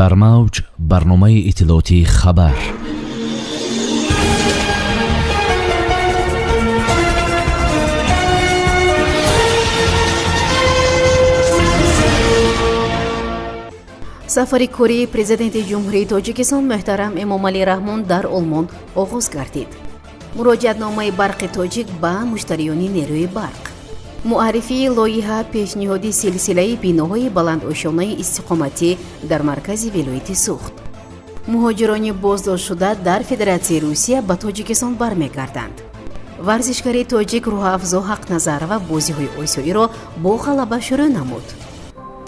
Дар мавҷ барномаи иттилоотии «Хабар». Сафари кории Президенти Ҷумҳурии Тоҷикистон муҳтарам Эмомалӣ Раҳмон дар Олмон оғоз гардид. Муроҷиатномаи «Барқи Тоҷик» ба муштариёни нерӯи барқ. Муаррифии лоиҳа пешниҳоди силсилаи биноҳои баландошёнаи истиқоматӣ дар маркази вилояти Суғд. Муҳоҷирони боздоштшуда дар Федератсияи Русия ба Тоҷикистон бармегарданд. Варзишгари тоҷик Рӯҳафзо Ҳақназарова бозиҳои осиёиро бо ғалаба шурӯъ намуд.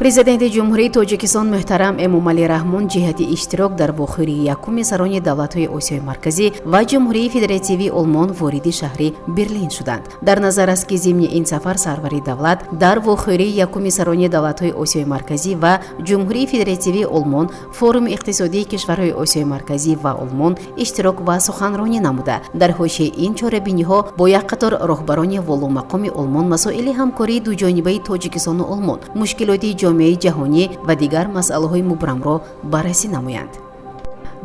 Президенти Ҷумҳурии Тоҷикистон муҳтарам Эмомалӣ Раҳмон ҷиҳати иштирок дар вохӯрии якуми сарони давлатҳои Осиёи Марказӣ ва Ҷумҳурии Федеративии Олмон вориди шаҳри Берлин шуданд. Дар назар аст, ки зимни ин сафар сарвари давлат дар вохӯрии якуми сарони давлатҳои Осиёи Марказӣ ва Ҷумҳурии Федеративии Олмон, Форуми иқтисодии кишварҳои Осиёи Марказӣ ва Олмон иштирок ва суханронӣ намуда, дар ҳошияи ин чорабиниҳо бо як қатор роҳбарони воломақоми Олмон масоили ҳамкории дуҷонибаи Тоҷикистону Олмон, мушкилоти ҷомеаи ҷаҳонӣ ва дигар масъалаҳои мубрамро баррасӣ намоянд.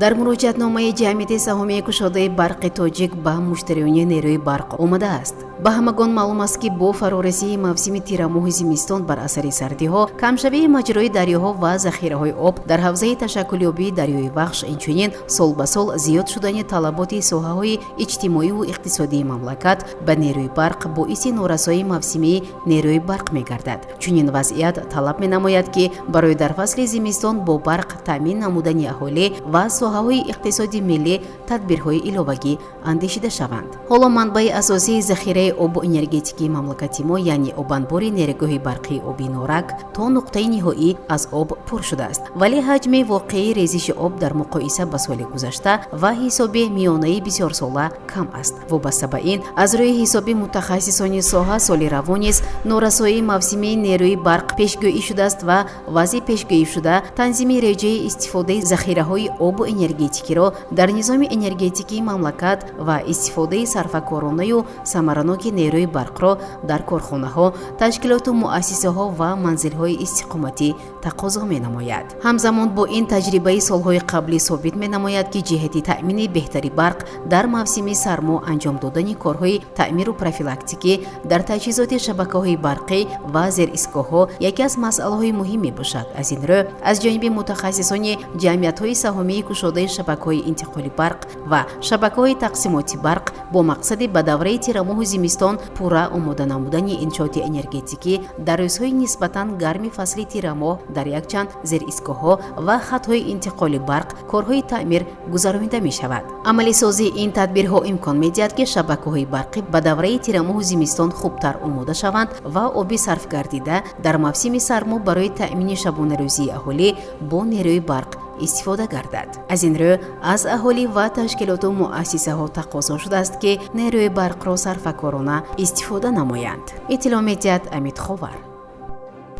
Дар муроҷиатномаи ҷамъияти саҳомии кушодаи «Барқи Тоҷик» ба муштариёни нерӯи барқ омадааст: ба ҳамагон маълум аст, ки бо фарорасии мавсими тирамоҳи зимистон бар асари сардиҳо, камшавии маҷрои дарёҳо ва захираҳои об дар ҳавзаи ташаккулёбии дарёи Вахш, инчунин сол ба сол зиёд шудани талаботи соҳаҳои иҷтимоиву иқтисодии мамлакат ба нерӯи барқ боиси норасоии мавсимии нерӯи барқ мегардад. Чунин вазъият талаб менамояд, ки барои дар фасли зимистон бо барқ таъмин намудани аҳолӣ ва соҳаҳои иқтисоди миллӣ тадбирҳои иловагӣ андешида шаванд. Ҳоло манбаи асосии захираи обу энергетикии мамлакати мо, яъне обанбори нерӯгоҳи барқии оби Норак, то нуқтаи ниҳоӣ аз об пур шудааст, вале ҳаҷми воқеии резиши об дар муқоиса ба соли гузашта ва ҳисоби миёнаи бисёрсола кам аст. Вобаста ба ин, аз рӯи ҳисоби мутахассисони соҳа, соли равон низ норасоии мавсимии нерӯи барқ пешгӯӣ шудааст ва вазъи пешгӯишуда танзими реҷаи истифодаи захираҳои обу энергетикиро дар низоми энергетикии мамлакат ва истифодаи сарфакоронаю самараноки нерӯи барқро дар корхонаҳо, ташкилоту муассисаҳо ва манзилҳои истиқоматӣ тақозо менамояд. Ҳамзамон бо ин, таҷрибаи солҳои қаблӣ собит менамояд, ки ҷиҳати таъмини беҳтари барқ дар мавсими сармо анҷом додани корҳои таъмиру профилактикӣ дар таҷҳизоти шабакаҳои барқӣ ва зеристгоҳҳо яке аз масъалаҳои муҳим мебошад. Аз ин рӯ, аз ҷониби мутахассисони ҷамъиятҳои саҳомии кушодаи шабакаҳои интиқоли барқ ва шабакаҳои тақсимоти барқ бо мақсади ба давраи тирамоҳу зимистон пурра омода намудани иншооти энергетикӣ дар рӯзҳои нисбатан гарми фасли тирамоҳ дар якчанд зеристгоҳҳо ва хатҳои интиқоли барқ корҳои таъмир гузаронида мешавад. Амалисозии ин тадбирҳо имкон медиҳад, ки шабакаҳои барқӣ ба давраи тирамоҳу зимистон хубтар омода шаванд ва оби сарфгардида дар мавсими сармо барои таъмини шабонарӯзии аҳолӣ бо нерӯи барқ истифода гардад. Аз ин рӯ, аз аҳолӣ ва ташкилоту муассисаҳо тақозо шудааст, ки нерӯи барқро сарфакорона истифода намоянд, иттилоъ медиҳад Амид Ховар.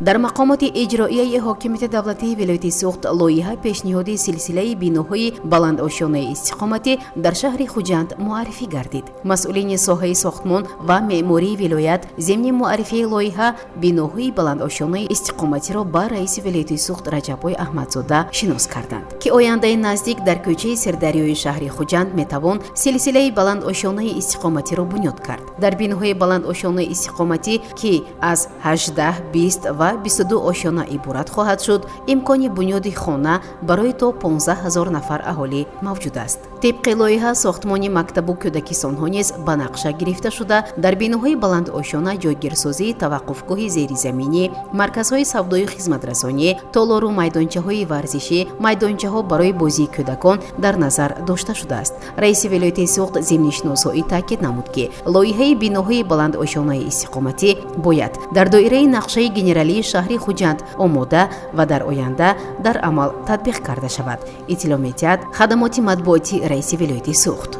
Дар мақомоти иҷроияи ҳокимияти давлатии вилояти Суғд лоиҳа пешниҳоди силсилаи биноҳои баландошёнаи истиқоматӣ дар шаҳри Хуҷанд муаррифӣ гардид. Масъулини соҳаи сохтмон ва меъмории вилоят зимни муаррифии лоиҳа биноҳои баландошёнаи истиқоматиро ба раиси вилояти Суғд Раҷаббой Аҳмадзода шинос карданд, ки ояндаи наздик дар кӯчаи Сирдарёи шаҳри Хуҷанд метавон силсилаи баландошёнаи истиқоматиро бунёд кард. Дар биноҳои баландошёнаи истиқоматӣ, ки аз 18, 20 ва 22 ошёна иборат хоҳад шуд, имкони бунёди хона барои то 15 ҳазор нафар аҳолӣ мавҷуд аст. Тибқи лоиҳа, сохтмони мактабу кӯдакистонҳо низ ба нақша гирифта шуда, дар биноҳои баландошёна ҷойгирсозии таваққуфгоҳи зеризаминӣ, марказҳои савдою хизматрасонӣ, толору майдончаҳои варзишӣ, майдончаҳо барои бозии кӯдакон дар назар дошта шудааст. Раиси вилояти Суғд зимни шиносоӣ таъкид намуд, ки лоиҳаи биноҳои баландошёнаи истиқоматӣ бояд дар доираи нақшаи генералии шаҳри Хуҷанд омода ва дар оянда дар амал татбиқ карда шавад, иттилоъ медиҳад хадамоти матбуоти раиси вилояти Суғд.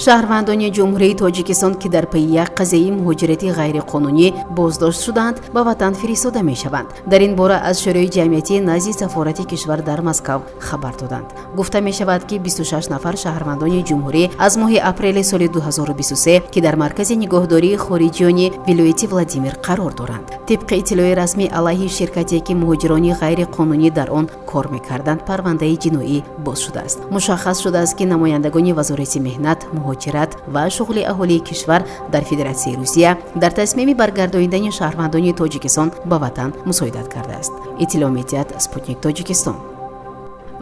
Шаҳрвандони Ҷумҳурии Тоҷикистон, ки дар пайи як қазияи муҳоҷирати ғайриқонунӣ боздошт шудаанд, ба ватан фиристода мешаванд. Дар ин бора аз Шӯрои ҷамъиятӣ назди сафорати кишвар дар Москав хабар доданд. Гуфта мешавад, ки 26 нафар шаҳрвандони ҷумҳурӣ аз моҳи апрели соли 2023, ки дар маркази нигоҳдории хориҷиёни вилояти Владимир қарор доранд. Тибқи иттилои расмӣ, алайҳи ширкате, ки муҳоҷирони ғайриқонунӣ дар он кор мекарданд, парвандаи ҷиноӣ боз шудааст. Мушаххас шудааст, ки намояндагони Вазорати меҳнат, муҳоҷират ва шуғли аҳолии кишвар дар Федератсияи Русия дар тасмими баргардонидани шаҳрвандони Тоҷикистон ба ватан мусоидат кардааст, иттилоъ медиҳад «Спутник Тоҷикистон».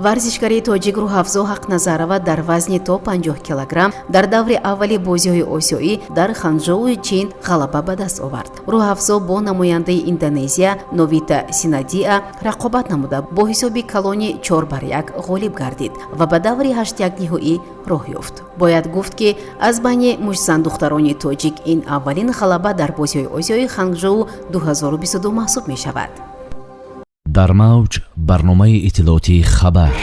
Варзишгари тоҷик Рӯҳафзо Ҳақназарова дар вазни то 50 килограмм дар даври аввали бозиҳои осиёӣ дар Ханжоуи Чин ғалаба ба даст овард. Рӯҳафзо бо намояндаи Индонезия Новита Синадиа рақобат намуда, бо ҳисоби калони 4 бар 1 ғолиб гардид ва ба даври ҳаштякниҳоӣ роҳ ёфт. Бояд гуфт, ки аз байни муштзандухтарони тоҷик ин аввалин ғалаба дар бозиҳои осиёи Ханжоу 2022 маҳсуб мешавад. Дар мавҷ барномаи иттилоотии «Хабар».